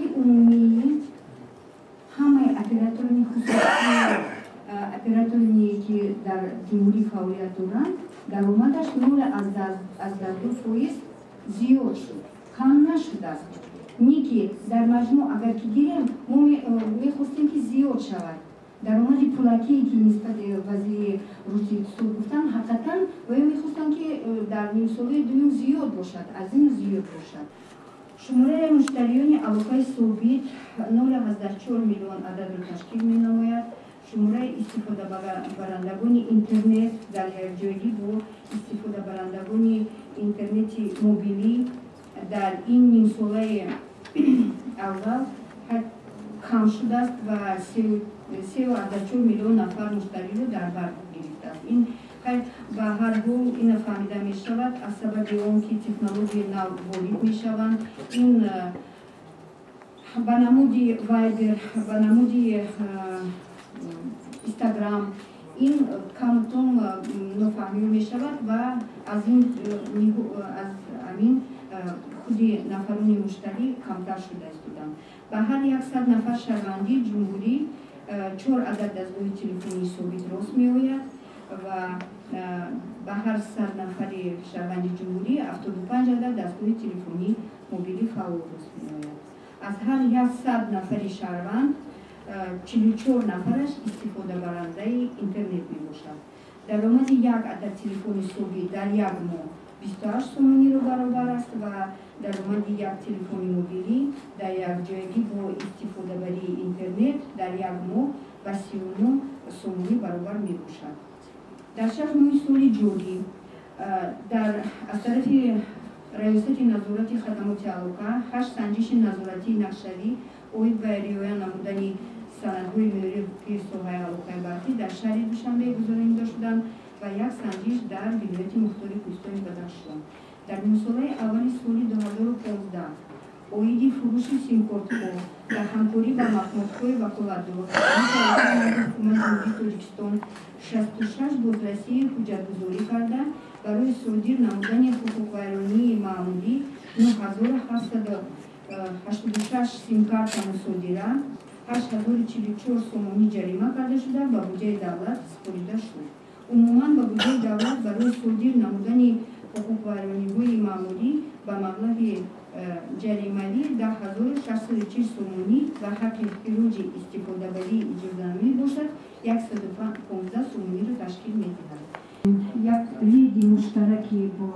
Даромади умумии ҳамаи операторони хусусӣ, оператороне ки дар ҷумҳурӣ фаъолият доранд, даромадаш 0,2% зиёд шуд, кам нашудааст. Не ки дар маҷмӯъ агар ки гирем, мо мехостем, ки зиёд шавад. Даромади пулакие ки нисбати вазири рушди иқтисод гуфтанд, ҳақиқатан оё мехостанд, ки дар нимсолаи дуюм зиёд бошад, аз ин зиёд бошад. Шумораи муштариёни алоқаи собит 0,4 миллион ададро ташкил менамояд. Шумораи истифодабарандагони интернет дар якҷоягӣ бо истифодабарандагони интернети мобилӣ дар ин нимсолаи аввал кам шудааст ва 3,4 миллион нафар муштариро дар бар гирифтааст. Ин ба ҳар ҳол ина фаҳмида мешавад, аз сабаби он ки технологияи нав ворид мешаванд, ин ба намуди Вайбер, ба намуди Инстаграм, ин камтум нофаҳмиё мешавад ва аз ин аз ҳамин худи нафарони муштарӣ камтар шуда истоданд. Ба ҳар 100 нафар шаҳрвандии ҷумҳурӣ чор адад дастгоҳи телефонии собит рост меояд ва ба ҳар 100 нафари шаҳрванди ҷумҳурӣ 75 адад дастгоҳи телефонии мобилӣ фаъол рост меояд. Аз ҳар 100 нафари шаҳрванд 44 нафараш истифодабарандаи интернет мебошад. Даромади як адад телефони собит дар як моҳ 28 сомониро баробар аст ва даромади як телефони мобилӣ дар якҷоягӣ бо истифодабарии интернет дар як моҳ ба 39 сомонӣ баробар мебошад. Дар 6 моҳи соли ҷорӣ дар аз тарафи Раёсати назорати хадамоти алоқа ҳашт санҷиши назоратии нақшавӣ оид ба риоя намудани санадҳои меъёрии ҳуқуқии соҳаи алоқаи барқӣ дар шаҳри Душанбе гузаронида шуданд ва як санҷиш дар вилояти мухтори Кӯҳистони Бадахшон. Дар нимсолаи аввали соли 2015 оиди фурӯши симкортҳо дар ҳамкорӣ ба мақомотҳои ваколатдор Ҳукумати Ҷумҳурии Тоҷикистон 66 бозрасии ҳуҷҷатгузорӣ карда, барои содир намудани ҳуқуқвайронии маъмулӣ 9786 симкарта мусодира, 8044 сомонӣ ҷарима карда шуда, ба буҷаи давлат супорида шуд. Умуман ба буҷаи давлат барои содир намудани ҳуқуқвайрониҳои маъмулӣ ба маблағи ҷаримавӣ 10 640 сомонӣ ва ҳаққи хироҷи истифодабарии иҷозатномӣ бошад, 115 сомониро ташкил медиҳад. Як рейди муштараки бо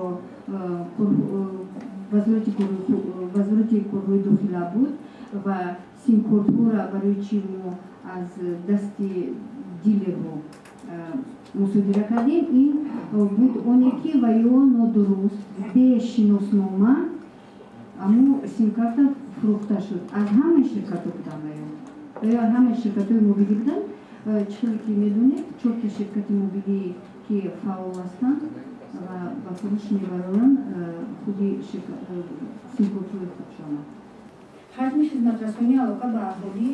Вазорати корҳои дохила буд ва симкортҳоро барои чӣ мо аз дасти дилерҳо мусодира кардем, ин буд оне ки ва ё нодуруст, бе шиноснома аммо симкарта фурӯхта шуд. Аз ҳамаи ширкатҳо буданд ва ё ҳамаи ширкатҳои мобилӣ буданд. Чӣ хеле ки медонед, чорта ширкати мобилӣ ки фаъол ҳастанд ва ба фурӯш мебароранд худи симкортҳои худшона. Ҳаҷми хизматрасонии алоқа ба аҳолӣ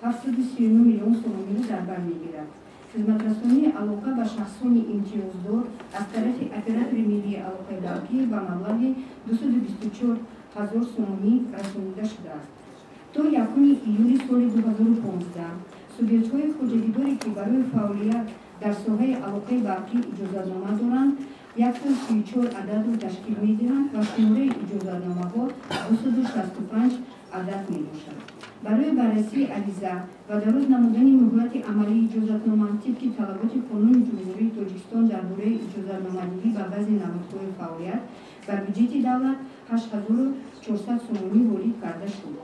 379 миллион сомониро дар бар мегирад. Хизматрасонии алоқа ба шахсони имтиёздор аз тарафи оператори миллии алоқаи барқӣ ба маблағи 224 ҳазор сомонӣ расонида шудааст. То 1 июли соли 2015 субъектҳои хоҷагидоре, ки барои фаъолият дар соҳаи алоқаи барқӣ иҷозатнома доранд, 134 ададро ташкил медиҳанд ва шумораи иҷозатномаҳо 265 адад мебошад. Барои баррасии ариза ва дароз намудани муҳлати амалии иҷозатнома тибқи талаботи Қонуни Ҷумҳурии Тоҷикистон дар бораи иҷозатномадиҳӣ ба баъзе намудҳои фаъолият ба бюҷети давлат 8400 сомонӣ ворид карда шуд.